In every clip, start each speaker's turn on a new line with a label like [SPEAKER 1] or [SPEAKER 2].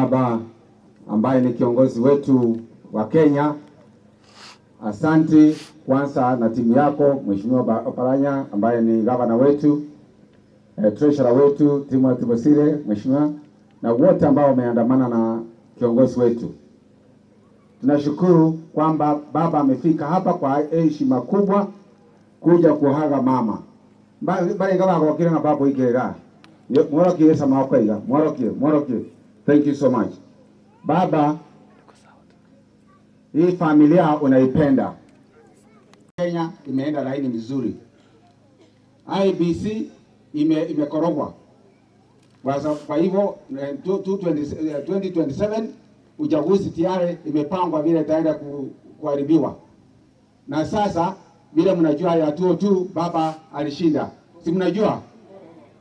[SPEAKER 1] Baba ambaye ni kiongozi wetu wa Kenya, asanti kwanza na timu yako Mheshimiwa Oparanya ambaye ni gavana wetu, treasurer wetu Timothy Bosire, mheshimiwa, na wote ambao wameandamana na kiongozi wetu. Tunashukuru kwamba baba amefika hapa kwa heshima kubwa kuja kuhaga mama baringa bagokire na baba ikirega mworokie sama kwaiga mworokie mworokie. Thank you so much baba, hii familia unaipenda. Kenya imeenda laini mizuri, IEBC imekorogwa kwa hivyo 2027 uchaguzi tayari imepangwa vile itaenda kuharibiwa. Na sasa vile mnajua ya 202 baba alishinda, si mnajua?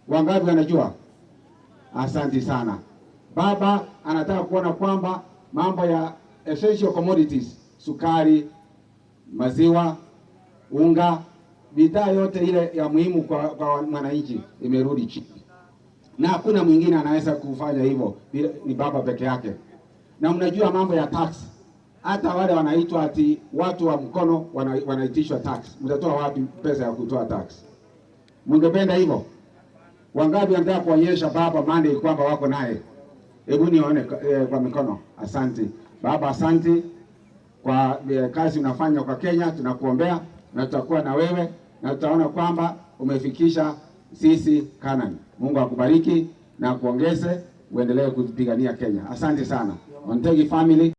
[SPEAKER 1] Wangapi wanajua? Asante sana. Baba anataka kuona kwamba mambo ya essential commodities, sukari, maziwa, unga, bidhaa yote ile ya muhimu kwa mwananchi imerudi chini, na hakuna mwingine anaweza kufanya hivyo, ni baba peke yake. Na mnajua mambo ya tax, hata wale wanaitwa ati watu wa mkono wanaitishwa tax. Mtatoa wapi pesa ya kutoa tax? Mungependa hivyo? Wangapi wanataka kuonyesha baba Monday kwamba wako naye? Hebu nione kwa mikono. Asante baba, asante kwa kazi unafanya kwa Kenya. Tunakuombea na tutakuwa na wewe na tutaona kwamba umefikisha sisi Canaan. Mungu akubariki na kuongeze, uendelee kupigania Kenya. Asante sana Ontegi family.